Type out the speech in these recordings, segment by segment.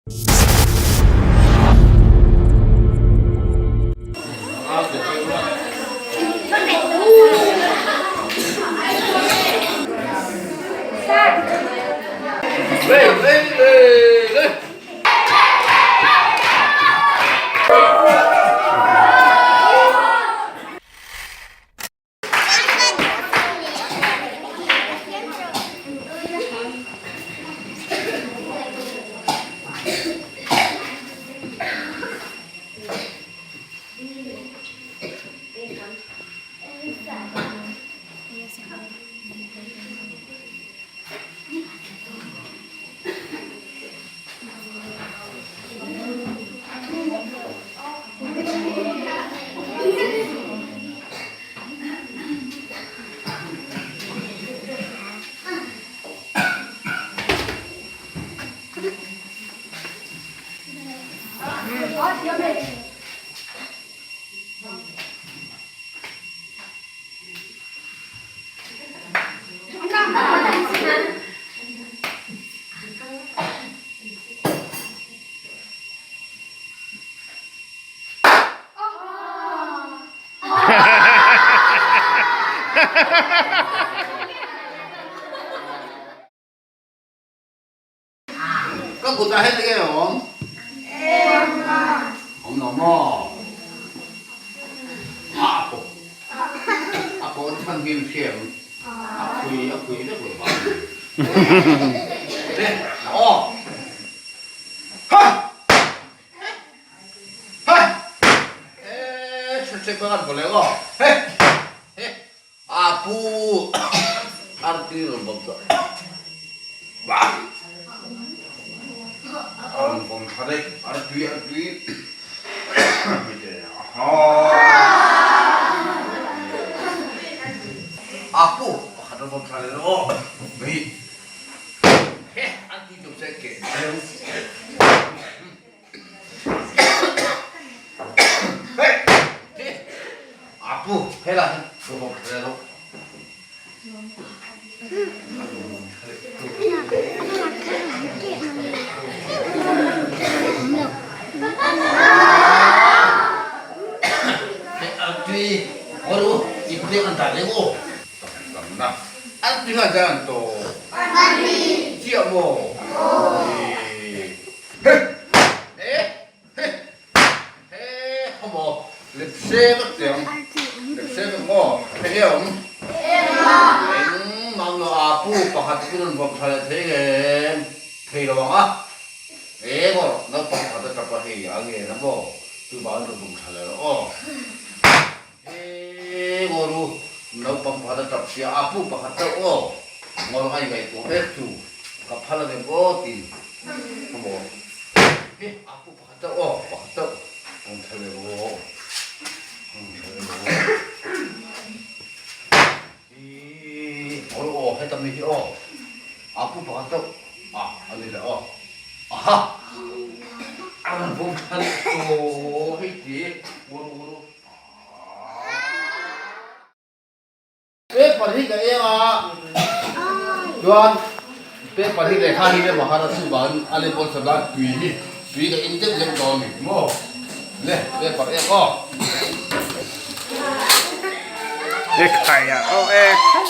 Ka kutah hian enge a awm? Awm lo maw? A pawh a pawh chhan hi an hria ang. A phui a phui vek lo vang. Le aw. Ha! Ha! Eh, chhe chhe ka kan bole aw. He! He! A pu arti rawn bawm chuah a rawn bawm thla daih artui artui a pu pakhat rawn bawm thla leh aw hei he artui tum se ke Apu, hela hi robot re ro. Artui, oru, ipte an ta lego. Tamna. Artui ha jan to. Chia mo. Naupang pakhat a tap sia, a pu pakhat chauh aw, ngawr ngai ngaihtuah mek chu ka phal a ngem aw ti a maw? Hi, a pu pakhat chauh aw, pakhat chauh awm thei ve maw? Awm thei ve maw? Hi, ngawr aw, heta mi hi aw, a pu pakhat chauh a, a ni le aw, aha, a rawn bawm tha leh tawh hei ti, ngawr ngawr. Paper hi ka eng a, chuan paper hi lehkha hi lem a har a chuvangin a lem pawn sawm lai tui hi tui ka in deuh deuh dawn a ni maw le paper eng aw. Ekhai a aw ekhai.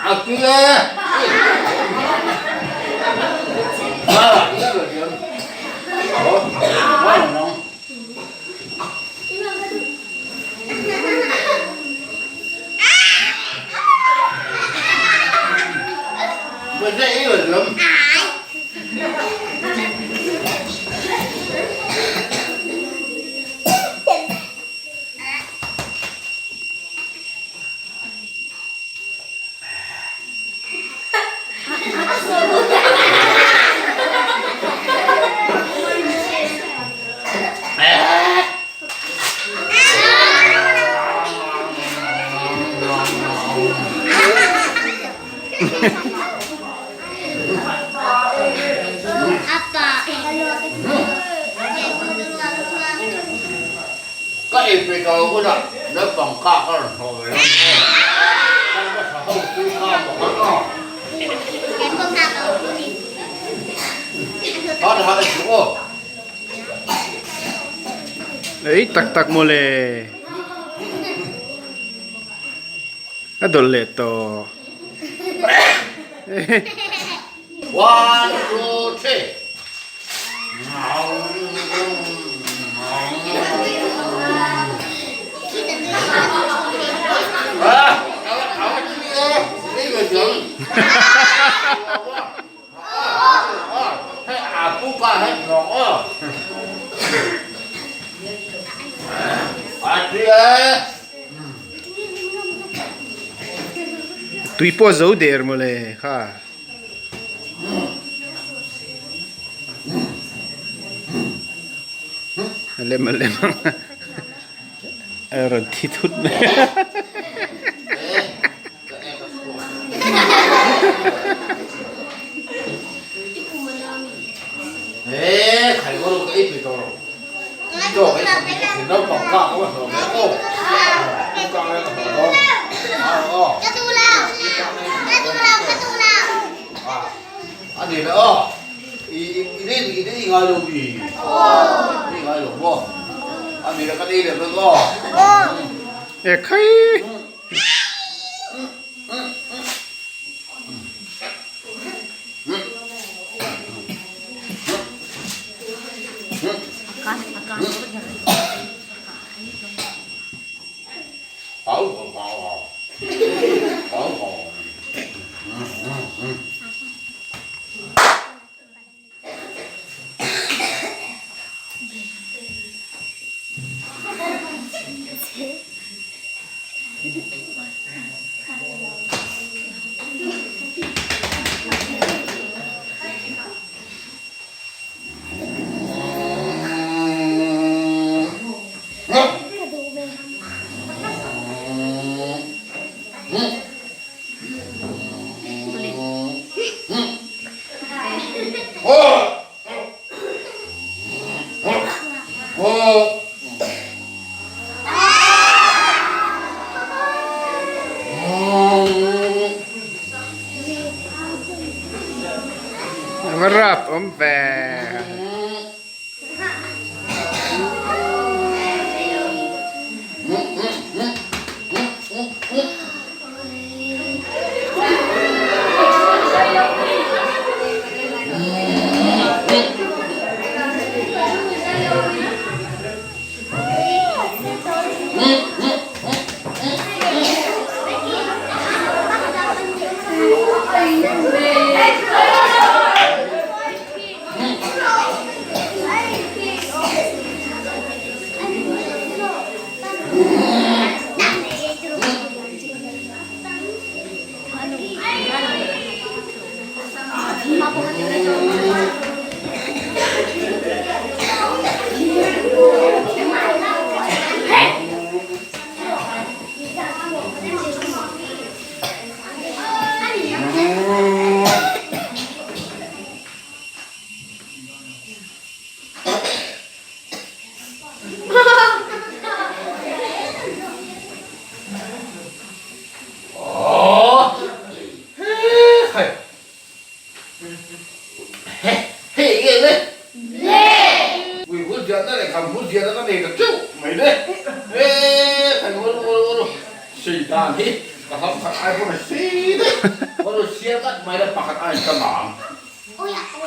A tui e. Ka ei pe tawh lo hunah naupang kah ka rawn hlawh ve ang aw. Kan va tha ho chu kha pakhat aw. Kha tha i chu aw. Ei tak tak mawle. A dawlh leh tawh. One, two, three. Tui pawh a zo der mawle kha. A lem a lem ang a rawn thi thut mai. Ekhai! A va rap awm ve.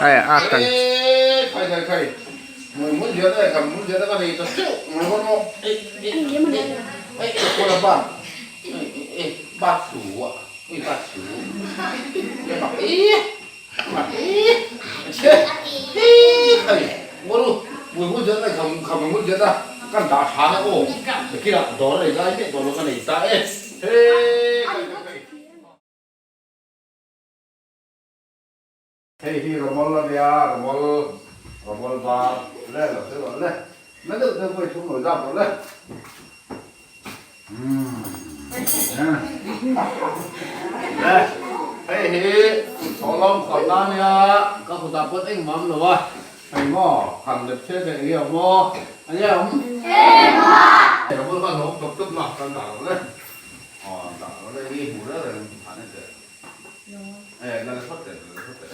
Hei a kan Hei hi rawmawl a nia, rawmawl, rawmawl var le lo sawi rawh le, na deuh deuh pawh i thum lo zap rawh le. Umm le hei. Hei hi thawhlawm khawnna ania, ka kutah pawn engmah awm lo a, hei maw han lep chhe leh eng nge awm maw? Eng nge awm? Engmah! Ka bul khan hlawm tawp tawp na kan dah lo le, aw dah lo le hi hmu reng reng han en teh. E la le phawt teh, la le phawt teh.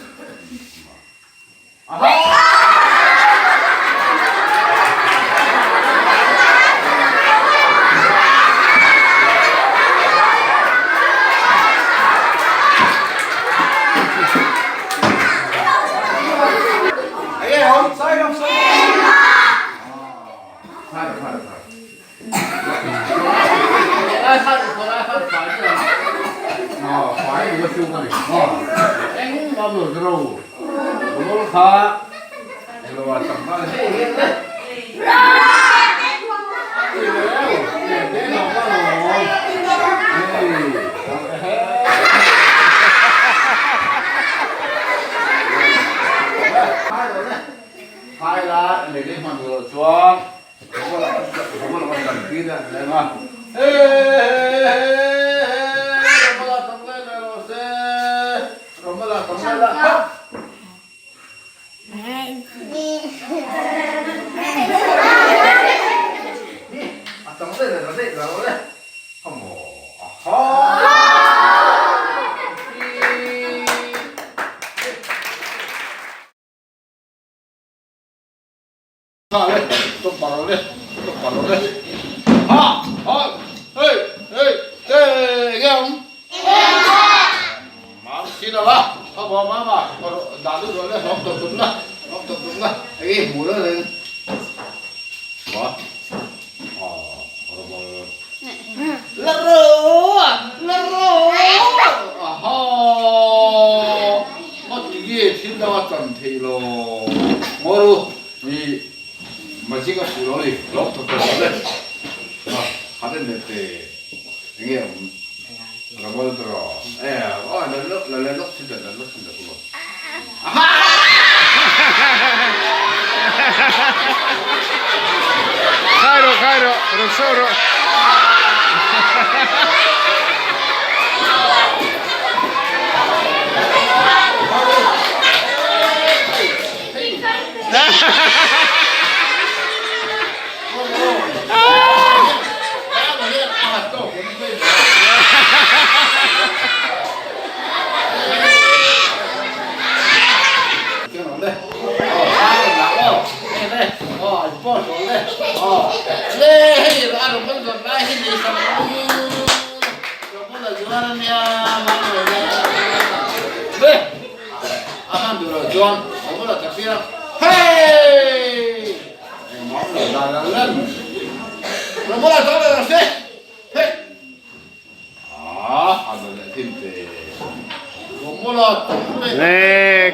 Khai rawh khai rawh rawn sawi rawh.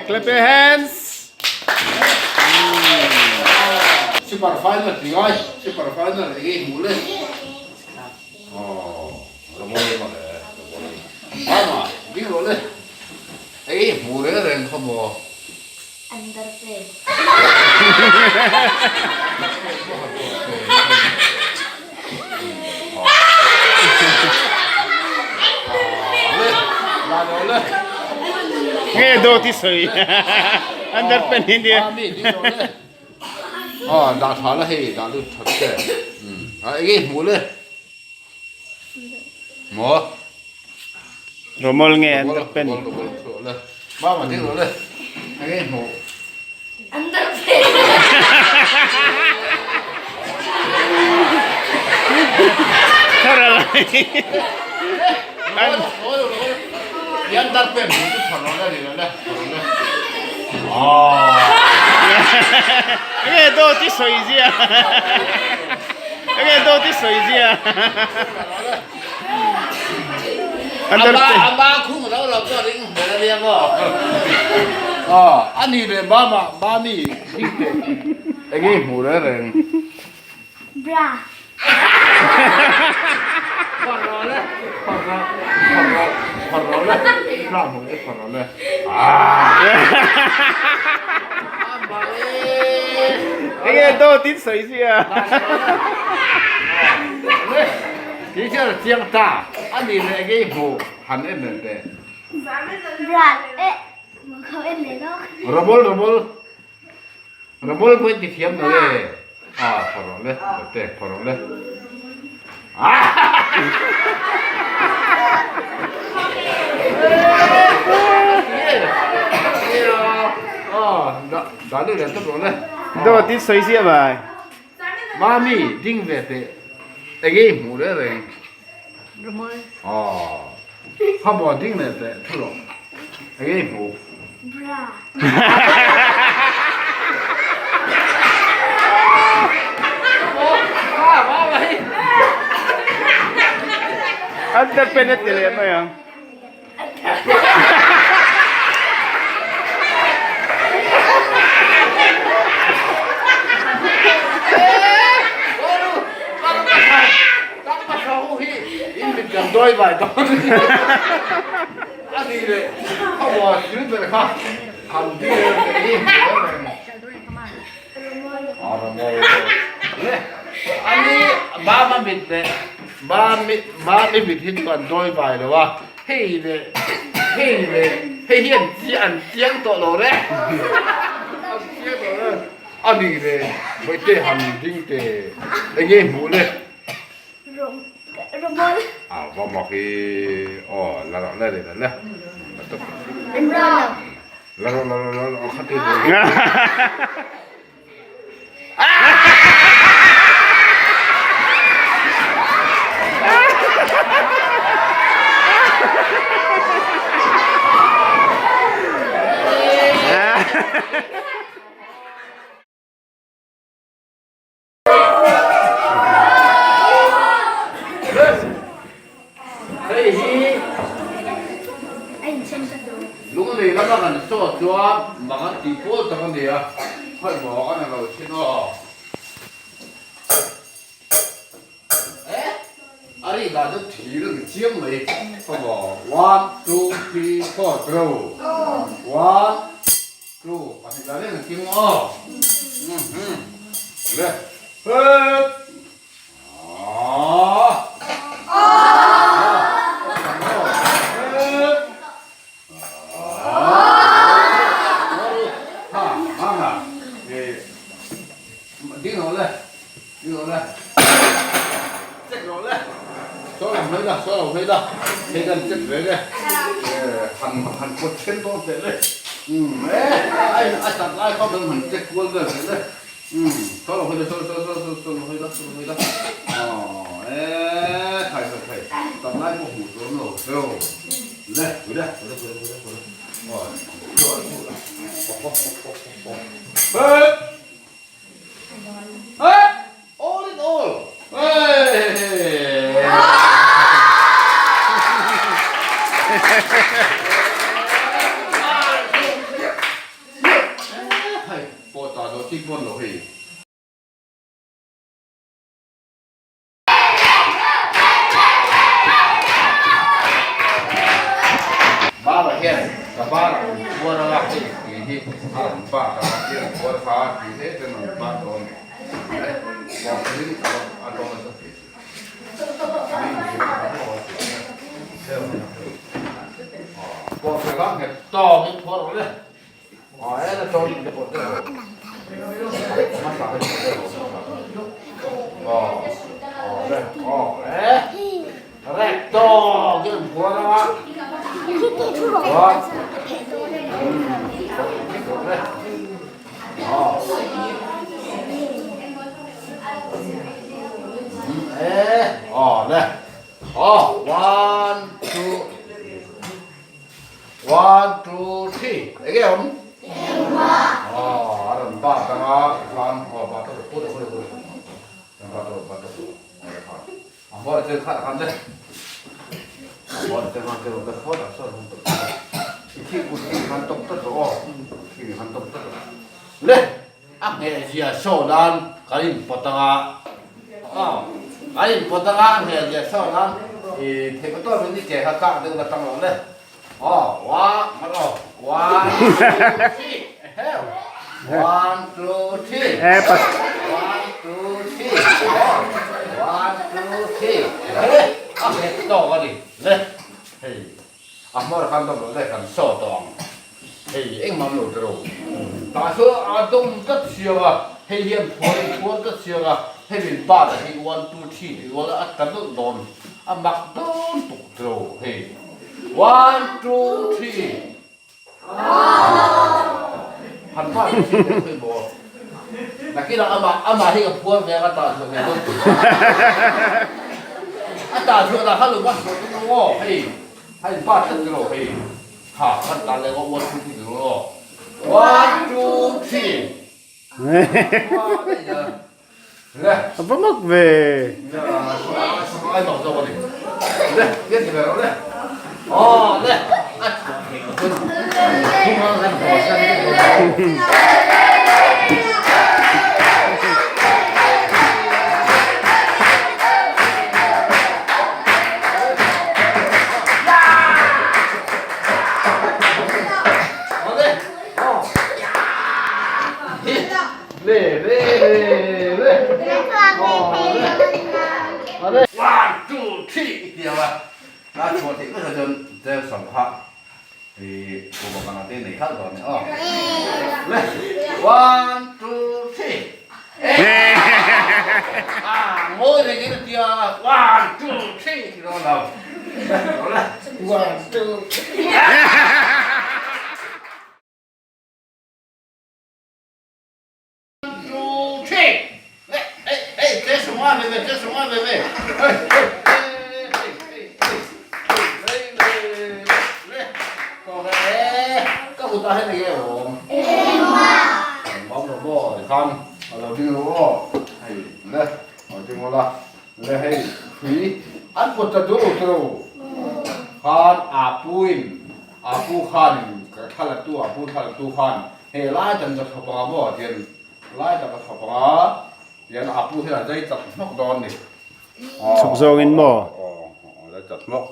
Clap your hands. Super final ti ngai, super final enge hmu le. Oh, ramawle ma le, ramawle. Mama, ding rawh le. Enge hmu reng reng kha maw. Underpants. Nge dawt i sawi underpants hi nia. Aw dah tha la hei dah lut that che. A enge hmuh le. Maw. Romol nge underpants. Mama ding rawh le. Enge hmuh. Underpants. Thar a lai. Enge dawt i sawi zia. Enge dawt i sawi zia. Enge hmuh reng reng. Bra. Enge dawt in sawi zia. Bra eh kho en le lo. Ramol ramol ramol pawh in ti thiam lo e. Ah phawrh le te phawrh le. Dawt in sawi ziah mai. Mami ding ve teh enge i hmuh reng reng. Aw Hamo ding leh teh thu rawh enge i hmuh. Bra. Underpants a ti leh mai ang. Mami mit hi chu an dawi vai lo a, hei leh hei leh hei hi an an chiang tawh lo re, an chiang tawh lo re, a ni le Bawihte han ding te eng nge hmuh le? A va mak hi aw la rawh le le le la rawh la rawh la rawh khat hi. Hei hi Lunglei lama kan saw chuan mak an tih pawl tak a ni a, khawi maw kan ang lo thin aw. Eh, a ri dan chu thir a ni chiang mai. Khawi maw, one, two, three, four, grow. One, two, pahnih la reng a kim aw. Le, hep. Baba hian ka bar a rawn phuar a, hei tui hi a rawn bak a, i rawn phuar kha tui hle chuan a rawn bak dawn a ni. Bawkhlin a dawn nasa thei si. Bawkhlin a nghet tawkin phuar rawh le. One, two, One, two, three, enge awm? Aw, a rawn bat ang a, tikhan aw bat a put a put a put a bat a bat a a hmuah chu khat khan le a hmuah chu khan chu ka thawt a sawn hun tawp i thi kut hi khan tawp tawp rawh aw thi khan tawp tawp le A nghehzia show nan kan inpawt ang a, aw, kan inpawt ang a, a nghehzia show nan i theih ka tawp in i ke kha kak deuh la tang lo le, aw, one, hman aw, one, two, three, eheu, one, two, three, one, two, three, aw, one, two, three, le, a nghet tawk a ni, le, hei, a. hmawr khan dawm loh daih kan saw tawh ang. Hei engmah lo ta ro. Tah chu a dawm tlat siang a, hei hian phuar in phuar tlat siang a, hei min bat a hi one two three tih rual a a tla nawlh dawn, a mak dawn tuk ta ro hei. One two three. Han bat a tih leh khawi maw. Nakinah amah amah hi ka phuar ve ang a tah chhuah ve dawn tuk. A tah chhuah dah kha lo bat chhuah tum lo aw hei. Hei bat tlat ta ro hei. Kha kan tan leh one two three ti rawh one two three le A va mak ve. Ai mak zawk a ni le tian ti ve rawh le aw le a chhuah thei ka hun thunga kan haw san One, two, three. Two, three. Hey, hey, hey, hey, hey, hey, hey, ka kut ah hian enge awm? Engmah lo maw tikhan a lo ding lo aw hei le a lo ding ula le hei hrui an put ta dur dur lo khan a pu in a pu khan in ka thla la tu a pu thla la tu khan hei lai tak in ka thawp anga maw tian lai tak ka thawp anga tian a pu hian a zai chak hnawk dawn a ni. Chhuk zawngin maw? Aw, chat mawk.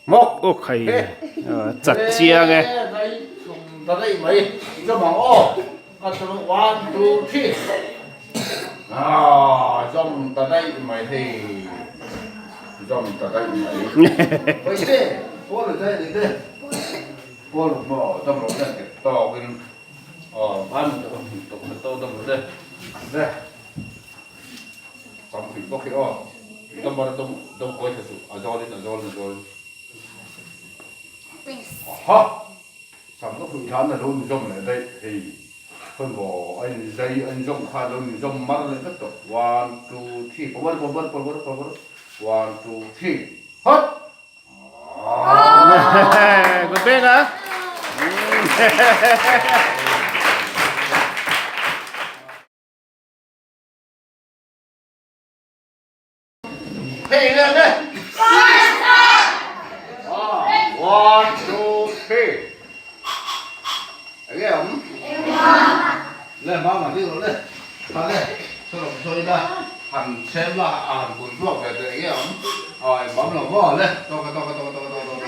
Mawk! Aw khai, chat chiang e. Ta daih mai, zawm ang aw. Ka chu one, two, three. Ah, zawm ta daih mai hei. Zawm ta daih mai. Hoi te, pawl zai ni te. Pawl maw, zawm lo nen ke tawkin. Aw, ban tuk to dawm lo le. Le. Tam pui bawk hi aw. Dawm bawr dawm dawm kawi tha suh. A zawl in a zawl in a zawl in. Aha! Sam ka pui than a lo in zawm leh daih hei. Khawi maw a in zai a in zawm kha a lo in zawm mar leh vek tawh. One two three pawh bar pawh bar pawh bar pawh bar one two three hot! Good beng a. Hei le le. One, two, three. Enge awm? Le ma ma ding rawh le. Tha le. Saw saw ila han chhem la a han kun ruak ve te enge awm? Aw eng mam lo maw le. Tawk tawk tawk tawk tawk tawk.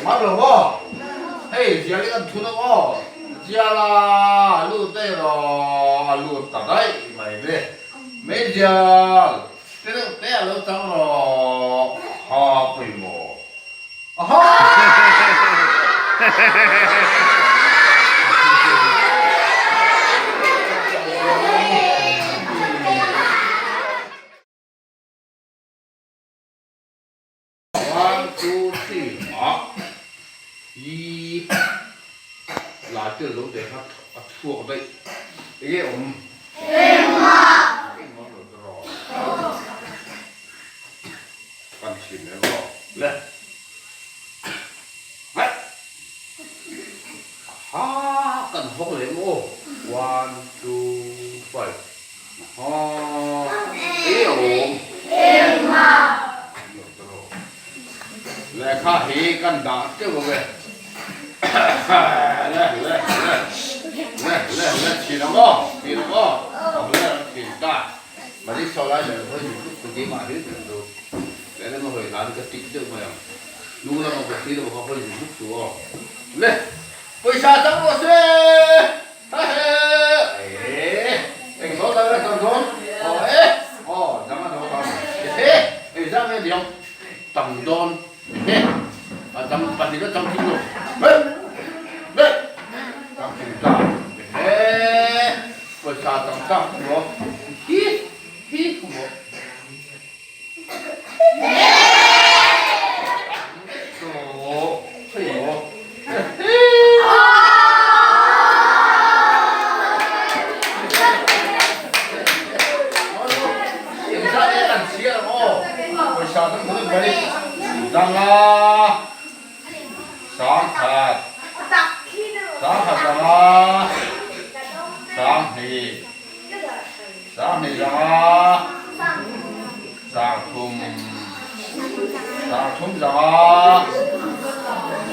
Mam lo maw? Hei zial i kan thun ang aw. Ziala a lut daih rawh, a lut ta daih mai le. Meizial te deuh te a lo chang rawh, ha pawimawh. Aha! One two three ah i lai tel lo te kha a chhuak daih enge awm engmah engmah lo te rawh kan chhin em rawh le hai ha kan hawk leh ang aw one two five Lehkha hi kan dah teuh ang e. Le le le le le le thin ang aw thin ang aw le an thin ta mani saw lai leh hawi ni tluk tu keimah hi tih chu lehlam a hawi hlan ka tik deuh mai ang hnung lama ka thil a hawi ni tluk tu aw le pawisa chang rawh se. Tam dawn he a tam pahnih a tam thing lo he he tam thing ta he pawisa tam tak maw hi hi maw hei maw Engzah nge kan chhiar ang aw? Pawisa kan hmu vek mai. Zanga sangkhat sangkhat zanga sanghnih sanghnih zanga sangthum sangthum zanga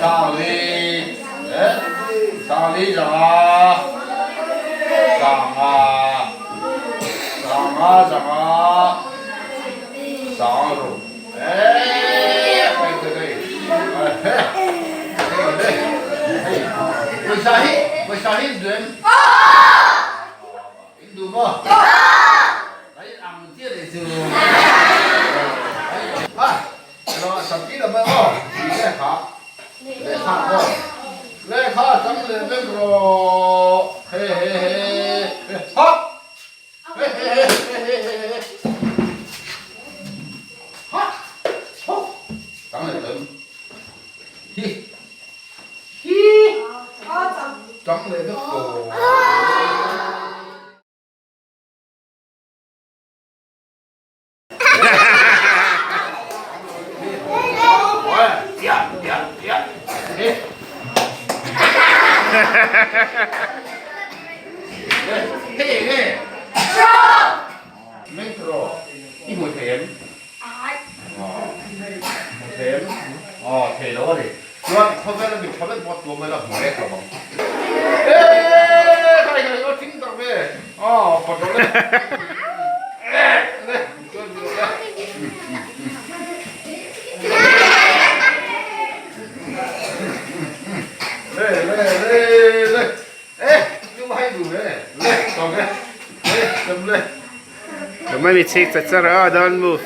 sangli eh sangli zanga sanga Sanga zanga sang ru eh hei hei hei hei hei pawisa hi pawisa hi in duh em in duh maw kan in ang chiah leh chu a elo a sam ila mai aw lehkha lehkha aw lehkha tam leh vek rawh he he he ha I hmu thei em? Hmu thei em? Aw thei lo a ni. Chuan khawvel a mi tha vek pawh tuam ila hmu rek lo ang. Eee khai khai aw thing tak ve. Aw pawt rawh le. Le chuan hmu rawh le. Le le le le. E chu hai du ve le tawk e. Le cham le. Mai mi chik char char aw don't move.